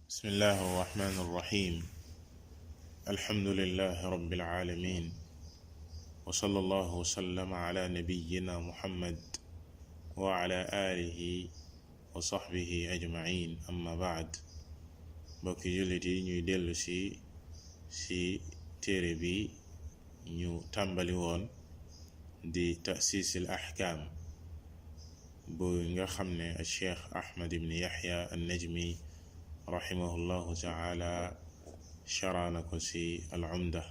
بسم الله الرحمن الرحيم. الحمد لله رب العالمين، وصلى الله وسلم على نبينا محمد وعلى آله وصحبه أجمعين. أما بعد، bokki jullit yi ñuy dellu si téere bi ñu tàmbali woon di ta'siisil ahkaam bu nga xam ne Cheikh Ahmad ibn Yahya an-Najmi rahimahullahu taala sharaana ko si al-umda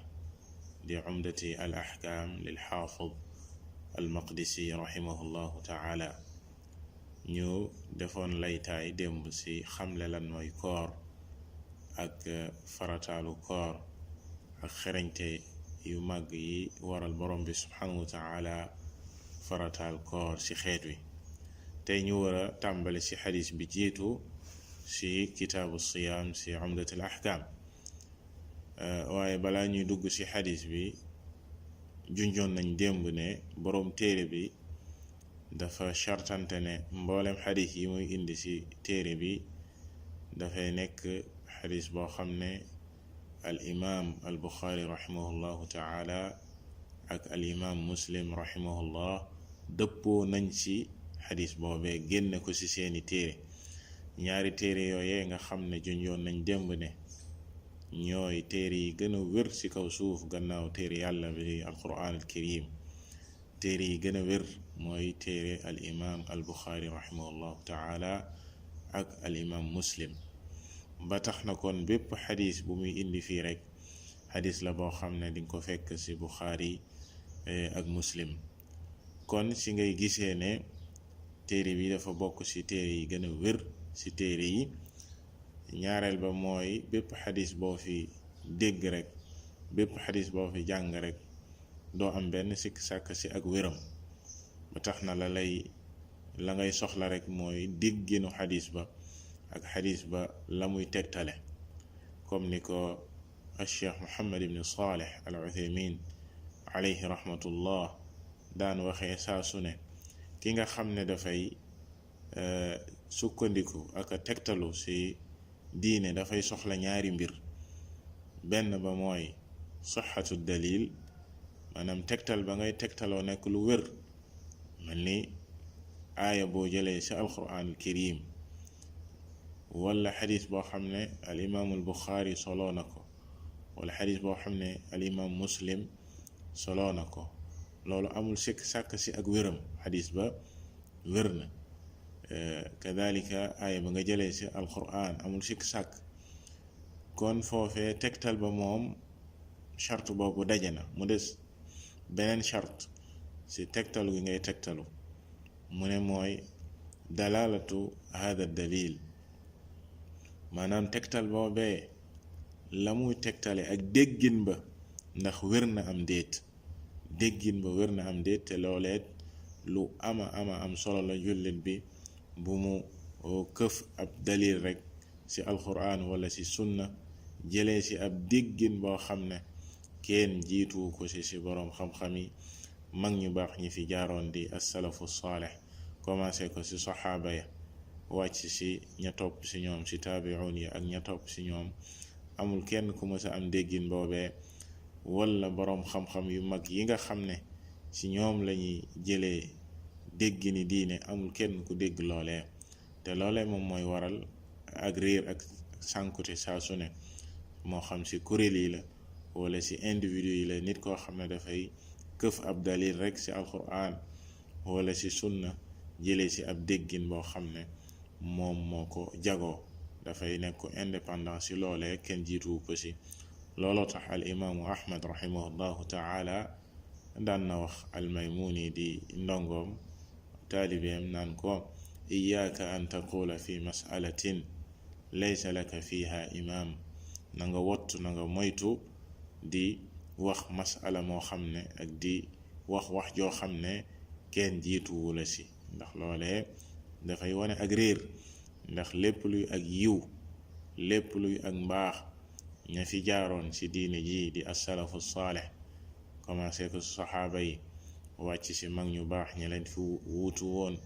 di umdati al ahkaam lil xaafid al maqdisi rahimahullahu taala. ñu defoon laytaay démb si xamle lan mooy koor ak farataalu koor ak xerañte yu màgg yi waral borom bi subhanahu wa taala farataal koor ci xeet wi. tey ñu war a tàmbali ci xadis bi jiitu ci kitaabu siyaam ci umdatul ahkaam, waaye balaa ñuy dugg ci xadis bi junjoon nañ démb ne boroom téere bi dafa chartante ne mboolem xadis yi muy indi ci téere bi dafay nekk xadis boo xam ne al imaam al buxaari rahimahullahu taala ak al imaam muslim rahimahullah dëppoo nañ ci xadis boobee génne ko ci seeni téere. ñaari téere yooyee nga xam ne junjoon nañ démb ne ñooy téere yi gën a wér ci kaw suuf gannaaw téere yàlla bi alquran al karim. téere yi gën a wér mooy téere al imaam al buxaari rahimahullahu taala ak al imaam muslim. ba tax na kon bépp xadis bu muy indi fii rek xadis la boo xam ne dinga ko fekk ci buxaari ak muslim. kon ci ngay gisee ne téere bi dafa bokk ci téere yi gën a wér ci téere yi. ñaareel ba mooy bépp xadis boo fi dégg rek, bépp xadis boo fi jàng rek doo am benn sikk sàkk ci ak wéram. ba tax na la ngay soxla rek mooy dégginu xadis ba ak xadis ba la muy tegtale, comme ni ko Cheikh Muhammad ibn Salih al Uthaymin alayhi rahmatullah daan waxee saa su ne ki nga xam ne dafay sukkandiku ak a tegtalu ci diine dafay soxla ñaari mbir. benn ba mooy sixatu dalil, maanaam tegtal ba ngay tegtaloo nekk lu wér, mel ni aaya boo jëlee ci alquran al karim wala xadis boo xam ne al imaamul buxaari soloo na ko, wala xadis boo xam ne al imaam muslim soloo na ko. loolu amul sikk sàkk ci ak wéram, xadis ba wér na. kadalika aaya ba nga jëlee ci alquran amul sikk sàkk. kon foofee tegtal ba moom charte boobu daje na. mu des beneen charte ci tegtalu gi ngay tegtalu, mu ne mooy dalalatu hada dalil, maanaam tegtal boobee la muy tegtale ak déggin ba ndax wér na am déet. déggin ba wér na am déet, te looleet lu am solo la jullit bi bu mu këf ab dalil rek ci alquran wala ci sunna jëlee ci ab déggin boo xam ne kenn jiitu ko ci boroom xam-xam yi mag ñu baax ñi fi jaaroon di as-salafu saalih, commencé ko ci saxaaba ya wàcc ci ña topp ci ñoom ci taabi'un yi ak ña topp ci ñoom. amul kenn ku mës a am déggin boobee, wala boroom xam-xam yu mag yi nga xam ne ci ñoom lañuy jëlee déggini diine, amul kenn ku dégg loolee. te loolee moom mooy waral ak réer ak sànkute saa su ne, moo xam ci kuréel yi la wala ci individu yi la. nit koo xam ne dafay këf ab dalil rek ci alquran wala ci sunna jëlee ci ab déggin boo xam ne moom moo ko jagoo, dafay nekk indépendant ci loolee, kenn jiituwu ko ci. looloo tax al imaamu ahmad rahimahullahu taala daan na wax al maymuni di ndongoom taalibeem naan ko iyaaka an taqula fi masalatin laysa laka fiha imaam, na nga wottu, na nga moytu di wax masala moo xam ne ak di wax joo xam ne kenn jiituwu la ci, ndax loolee dafay wane ak réer. ndax lépp luy ak yiw, lépp luy ak mbaax, ña fi jaaroon ci diine ji di as-salafu saalih, commencé ko saxaaba yi wàcc ci mag ñu baax ña leen fi wuutu woon,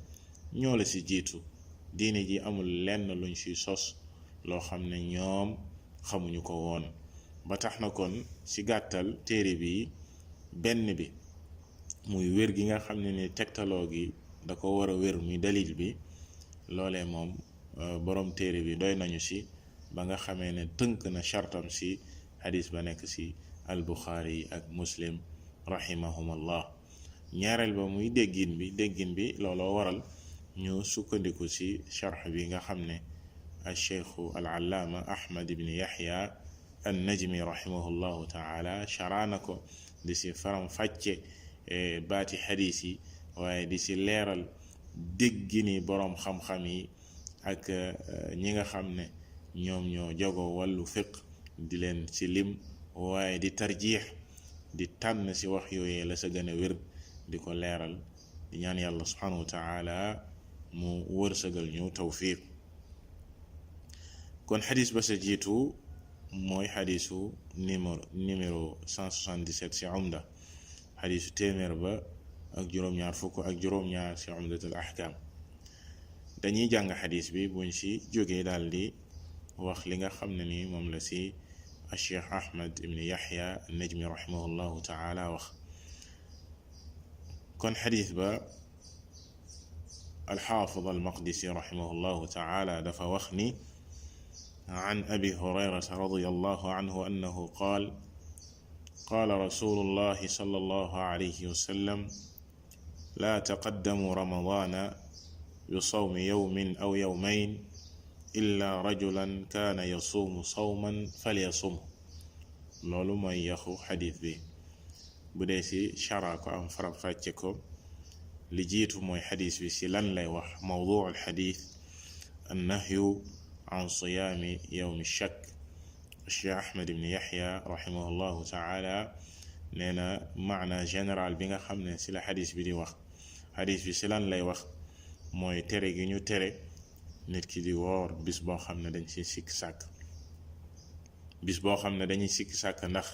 ñoo la ci jiitu. diine ji amul lenn luñ ci sos loo xam ne ñoom xamuñu ko woon. ba tax na kon ci gàttal téere bi benn bi muy wér gi nga xam ne ni tegtaloo gi da ko war a wér muy dalil bi, loolee moom borom téere bi doy nañu ci ba nga xamee ne tënk na chartam ci hadis ba nekk ci al Buxaari ak Muslim rahimahumallah. ñaareel ba muy déggin bi looloo waral ñu sukkandiku ci charx bi nga xam ne al cheikhu al allaama Ahmad ibn Yahya an najmi rahimahullahu taala charaana ko di ci faram fàcce baati xadiis yi, waaye di ci leeral déggini boroom xam-xam yi ak ñi nga xam ne ñoom ñoo jogo wàllu fiq di leen ci lim, waaye di tarjiix di tànn ci wax yooyee la sa gën a wér di ko leeral, di ñaan yàlla subhanahu wa taala mu wërsëgal ñu tawfiq. kon xadis ba sa jiitu mooy xadisu numéro 177 ci umda, xadisu téeméer ba ak juróom-ñaar fukk ak juróom-ñaar ci umdatul ahkam. dañuy jàng xadis bi buñ ci jógee daal di wax li nga xam ne ni moom la ci Cheikh Ahmad ibn Yahya an-Najmi rahimahullahu taala wax. kon xadis ba alxaafid almaqdisi rahimahullahu taala dafa wax ni an abi hurayrata radiyallahu anhu annahu qaal qaala rasulullahi sallallahu alayhi wa sallam laa taqaddamu ramadaana bi sawmi yawmin aw yawmayn illa rajulan kaana yasuumu sawman falyasumhu. loolu mooy yaxu xadis bi. bu dee ci chara ko am faram fàcce ko, li jiitu mooy xadis bi ci lan lay wax. mawduu al xadis annahyu an siyaami yawmi shakk. Cheikh Ahmad ibn Yahya rahimahullahu taala nee na maana général bi nga xam ne ci la xadis bi di wax. xadis bi ci lan lay wax mooy tere gi ñu tere nit ki di woor bis boo xam ne dañ ci sikk sàkk, bis boo xam ne dañuy sikk sàkk ndax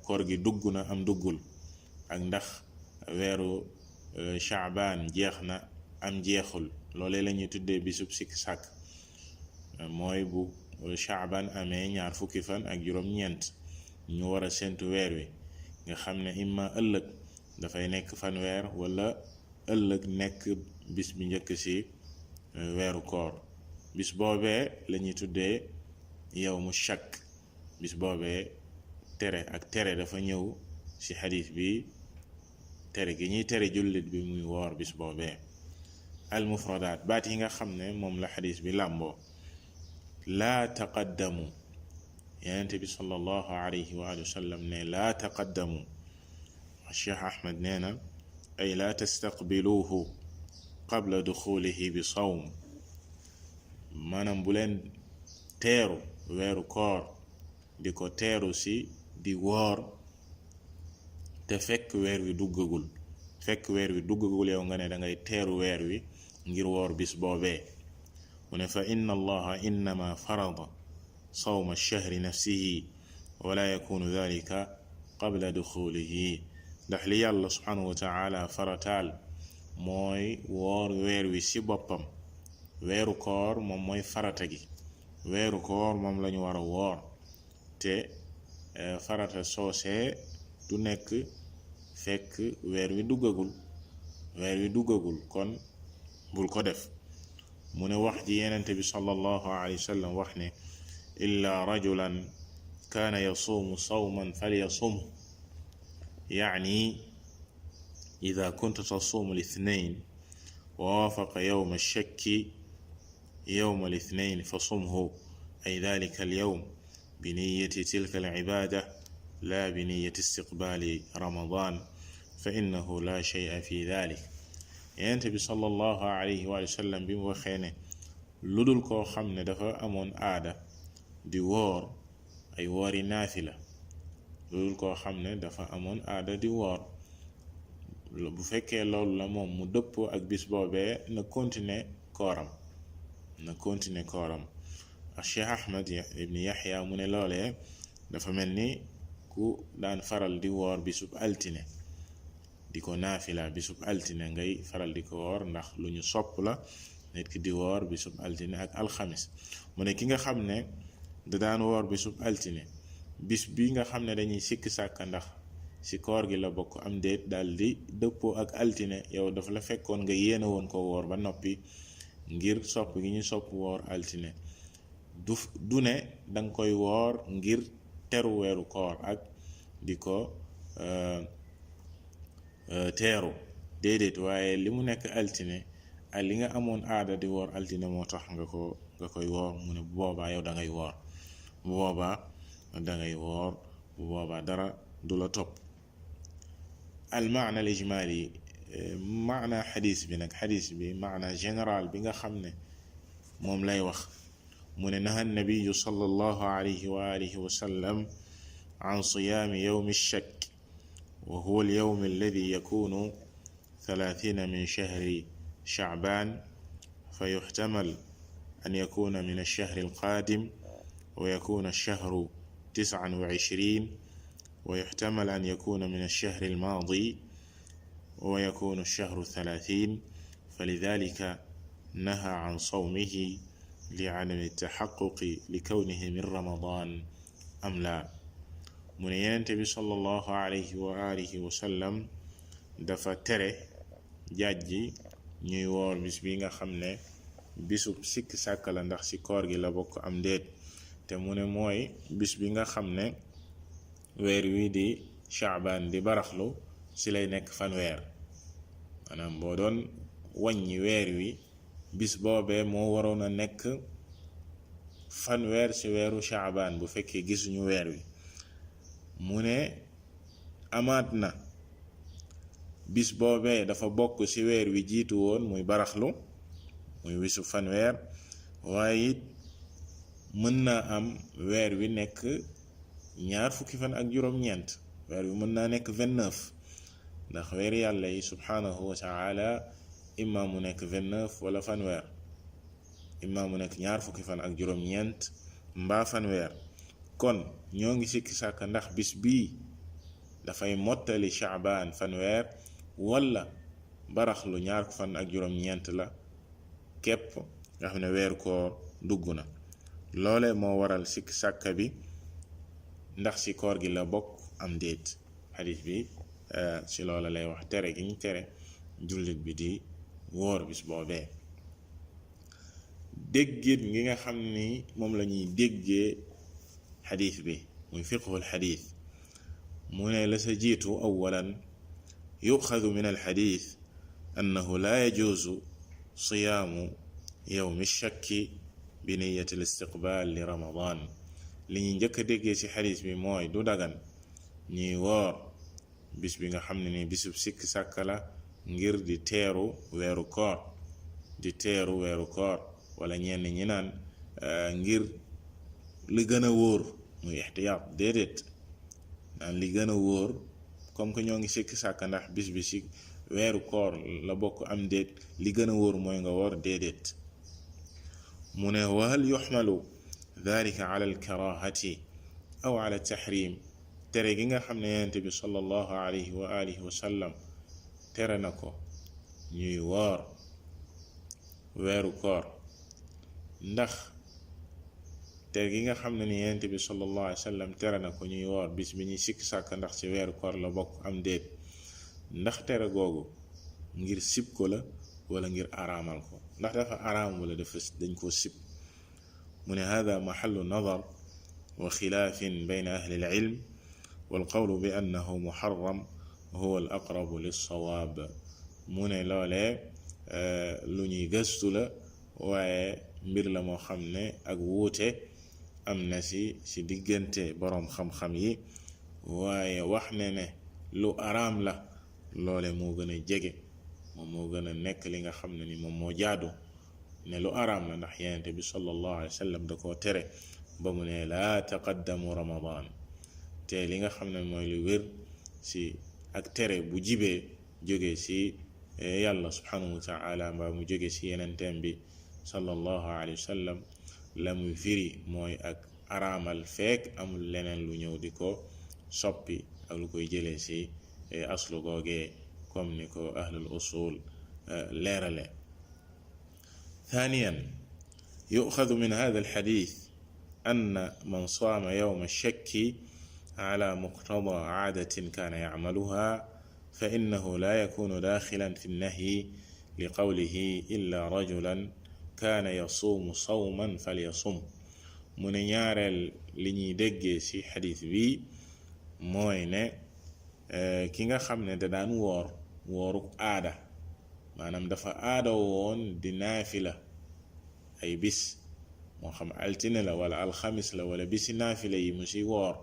koor gi dugg na am duggul, ak ndax weeru Shaabaan jeex na am jeexul. loolee la ñuy tuddee bisub sikk sàkk. mooy bu Shaabaan amee 20 fan ak juróom-ñeent ñu war a séntu weer wi, nga xam ne imma ëllëg dafay nekk fanweer wala ëllëg nekk bis bi njëkk ci weeru koor. bis boobee la ñuy tuddee yawmu shakk. bis boobee tere ak tere dafa ñëw ci xadis bi, tere gi ñuy tere jullit bi muy woor bis boobee. al mufradaat, baat yi nga xam ne moom la xadis bi làmboo. laa taqaddamu, yonent bi sallallahu alayhi wa sallam ne laa taqaddamu. Cheikh Ahmad nee na ay laa tastaqbiluuhu qabla duxulihi bi sawm, maanaam bu leen teeru weeru koor di ko teeru ci di woor te fekk weer wi duggagul. yow nga ne dangay teeru weer wi ngir woor bis boobee. mu ne fa inna allaha innama farada sawma ash-shahri nafsihi wala yakunu dhalika qabla duxulihi. ndax li yàlla subhanahu wa taala farataal mooy woor weer wi ci boppam. weeru koor moom mooy farata gi. weeru koor moom lañu war a woor, te farata soosee du nekk fekk weer wi duggagul. kon bul ko def. mu ne wax ji yenente bi sallallahu alayhi wa sallam wax ne illa rajulan kaana yasuumu sawman falyasumhu, yaani ida kunta tasuumu al-ithnayn wa waafaqa yawma ash-shakki yawma al-ithnayn fasumhu, ay dhalika al-yawm bi niyyati tilka al-ibaada la bi niyyati istiqbaali ramadan fa innahu la shay'a fi dhalik. yonent bi sallallahu alayhi wa sallam bi mu waxee ne lu dul koo xam ne dafa amoon aada di woor ay woori naafila, lu dul koo xam ne dafa amoon aada di woor, bu fekkee loolu la moom mu dëppoo ak bis boobee na continuer kooram. ak Cheikh Ahmad ibn Yahya mu ne loolee dafa mel ni ku daan faral di woor bisub altine, di ko naafila bisub altine ngay faral di ko woor, ndax lu ñu sopp la nit ki di woor bisub altine ak alxamis mu ne ki nga xam ne da daan woor bisub altine bis bi nga xam ne dañuy sikki sàkka ndax ci koor gi la bokk am déet daal di dëppoo ak altine yow dafa la fekkoon nga yéene woon ko woor ba noppi ngir sopp gi ñu sopp woor altine du ne danga koy woor ngir teru weeru koor ak di ko teeru déedéet waaye li mu nekk altine ak li nga amoon aada di woor altine moo tax nga koy woor mu ne bu boobaa yow da ngay woor bu boobaa dangay woor bu boobaa dara du la topp al maana al ijmaali maana xadis bi nag xadis bi maana général bi nga xam ne moom lay wax mu ne naha nabiyu sallallahu alayhi wa alihi wa sallam an siyaami yawmi shakk wa huwa al yawm alladi yakunu 30 min shahri sha'ban fa yuhtamal an yakuna min ash-shahri al-qadim wa yakuna ash-shahru 29 ويحتمل أن يكون من الشهر الماضي ويكون الشهر 30 فلذلك نهى عن صومه لعدم التحقق لكونه من رمضان أم لا من ينتبه صلى الله عليه وآله وسلم dafa tere jaaj ji ñuy woor bis bi nga xam ne bisub sikk sàkk la ndax ci koor gi la bokk am déet te mu ne mooy bis bi nga xam ne weer wi di Sha'ban di baraxlu ci lay nekk fanweer maanaam boo doon wàññi weer wi bis boobee moo waroon a nekk fanweer ci weeru Sha'ban bu fekkee gisuñu weer wi mu ne amaat na bis boobee dafa bokk ci weer wi jiitu woon muy baraxlu muy wisu fanweer waaye it mën naa am weer wi nekk ñaar fukki fan ak juróom-ñeent weer wi mën naa nekk 29 ndax weer yàlla yi subhanahu wa ta'ala imma mu nekk 29 wala fanweer imma mu nekk ñaar fukki fan ak juróom-ñeent mbaa fanweer kon ñoo ngi sikki sàkk ndax bis bii dafay mottali Sha'ban fanweer wala baraxlu ñaar fan ak juróom-ñeent la képp nga xam ne weer koo dugg na loole moo waral sikki sàkka bi ndax ci koor gi la bokk am déet xadis bi ci loola lay wax tere gi ñu tere jullit bi di woor bis boobee déggit ngi nga xam ni moom la ñuy déggee xadis bi muy fiqhul xadis mu ne la sa jiitu awalan yuxadu min alxadis annahu la yajuuzu siyaamu yawmi shakki bi niyati al istiqbal li ramadan li ñu njëkk a déggee ci xadis bi mooy du dagan ñuy woor bis bi nga xam ne ni bisub sikk sàkk la ngir di teeru weeru koor wala ñenn ñi naan ngir li gën a wóor muy ixtiyaat déedéet naan li gën a wóor comme que ñoo ngi sikk sàkk ndax bis bi ci weeru koor la bokk am déet li gën a wóor mooy nga woor déedéet mu ne wa hal yuxmalu dalika ala alkarahati aw ala tahrim tere gi nga xam ne yonent bi sallallahu alayhi wa alihi wa sallam tere na ko ñuy woor weeru koor ndax tere gi nga xam ne ni yonent bi sallallahu alayhi wa sallam tere na ko ñuy woor bis bi ñuy sikk sàkk ndax ci weeru koor la bokk am déet ndax tere googu ngir sib ko la wala ngir araamal ko ndax dafa araam wala dañ koo sib mu ne hada maxallu nadar wa xilaafin bayna ahli alilm walqawlu bi annahu muharram huwa al aqrabu lilsawaab mu ne loolee lu ñuy gëstu la waaye mbir la moo xam ne ak wuute am na ci diggante boroom xam-xam yi waaye wax ne lu araam la loole moo gën a jege moom moo gën a nekk li nga xam ne ni moom moo jaadu ne lu araam la ndax yonent bi sallallahu alayhi wa sallam da koo tere ba mu ne laa taqaddamu ramadan te li nga xam ne mooy lu wér ci ak tere bu jibee jóge ci yàlla subhanahu wa ta'ala mbaa mu jóge ci yenenteem bi sallallahu alayhi wa sallam la muy firi mooy ak araamal fekk amul leneen lu ñëw di ko soppi ak lu koy jëlee ci aslu googee comme ni ko ahlul usul leerale ثانيا يؤخذ من هذا الحديث أن من صام يوم الشك على مقتضى عادة كان يعملها فإنه لا يكون داخلا في النهي لقوله إلا رجلا كان يصوم صوما فليصم. mu ne ñaareel li ñuy déggee ci xadis bi mooy ne ki nga xam ne da daan wooruk aada, maanaam dafa aada woon di naafila ay bis, moo xam altine la wala alxamis la wala bisi naafila yi mu ci woor,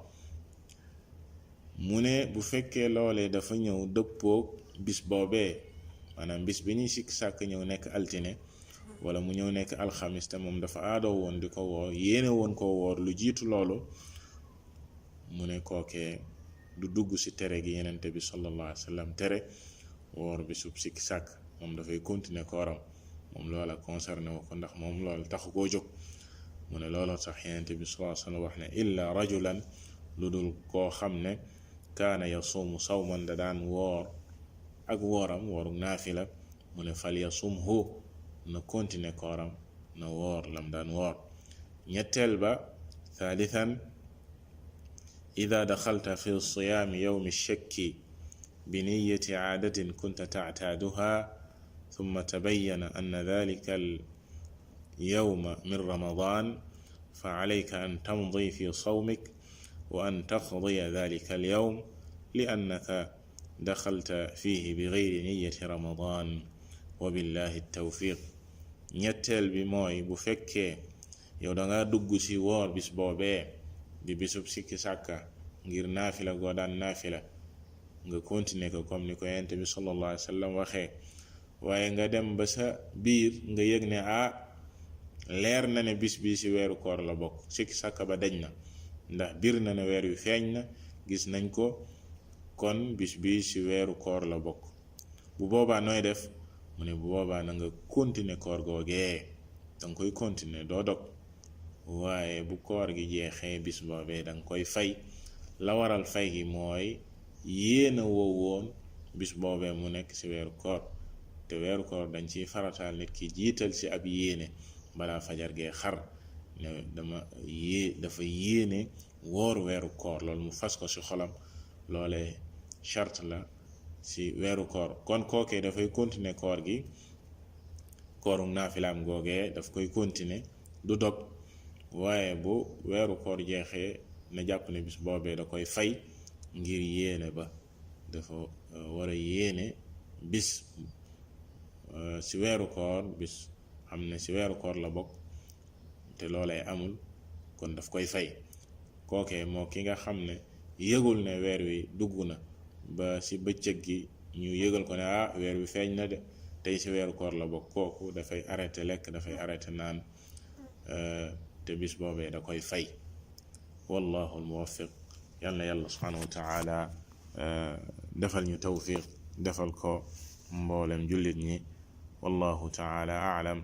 mu ne bu fekkee loolee dafa ñëw dëppoog bis boobee, maanaam bis bi ñuy sikk sàkk ñëw nekk altine wala mu ñëw nekk alxamis te moom dafa aadoo woon di ko woor, yéene woon koo woor lu jiitu loolu, mu ne kookee du dugg ci tere gi yenente bi sallallahu alayhi wa sallam tere woor bi sub sikk sàkk, moom dafay continuer kooram, moom loola concerné wu ko ndax moom loolu taxu koo jóg. mu ne looloo tax yenente bi sallallahu alayhi wa sallam wax ne illa rajulan, lu dul koo xam ne kaana yasuumu sawman da daan woor ak wooram wooru naafila, mu ne fal yasumhu, na continuer kooram, na woor lam daan woor. ñetteel ba thalithan ida daxalta fi siyaami yawmi shakki bi niyati aadatin kunta tactaaduha thumma tabayyana anna dhalika al yawma min ramadan fa alayka an tamdi fi sawmik wa an taqdiya dhalika al yawm li annaka daxalta fihi bi gayri niyati ramadan wa billahi tawfiq. ñetteel bi mooy bu fekkee yow danga dugg ci woor bis boobee di bisub sikki sàkka ngir naafila goo daan naafila, nga continuer ko comme ni ko yonent bi sallallahu alayhi wa sallam waxee, waaye nga dem ba sa biir nga yëg ne leer na ne bis bi ci weeru koor la bokk, sikki sàkka ba dañ na ndax biir na ne weer wi feeñ na, gis nañ ko, kon bis bi ci weeru koor la bokk. bu boobaa nooy def? mu ne bu boobaa na nga continuer koor googee, danga koy continuer doo dog, waaye bu koor gi jeexee bis boobee danga koy fay. la waral fay gi mooy yéena woo woon bis boobee mu nekk ci weeru koor, te weeru koor dañ ciy farataal nit ki jiital ci ab yéene balaa fajar gee xar, ne dafa yéene woor weeru koor, loolu mu fas ko ci xolam, loolee charte la ci weeru koor. kon kookee dafay continuer koor gi, kooru naafilaam googee daf koy continuer du dog, waaye bu weeru koor jeexee na jàpp ne bis boobee da koy fay ngir yéene ba, dafa war a yéene bis ci weeru koor, bis xam ne ci weeru koor la bokk te loolay amul, kon daf koy fay. kookee moo ki nga xam ne yëgul ne weer wi dugg na ba ci bëccëg gi ñu yëgal ko ne weer wi feeñ na de, tey ci weeru koor la bokk, kooku dafay arrêté lekk, dafay arrêté naan, te bis boobee da koy fay. wallahu almuwaffiq. yal na yàlla subhanahu wa taala defal ñu tawfiq, defal ko mboolem jullit ñi. wallahu taala a'lam.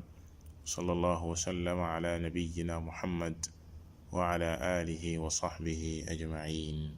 sallallahu wa sallama ala nabiyyina muhammad wa ala alihi wa sahbihi ajma'in.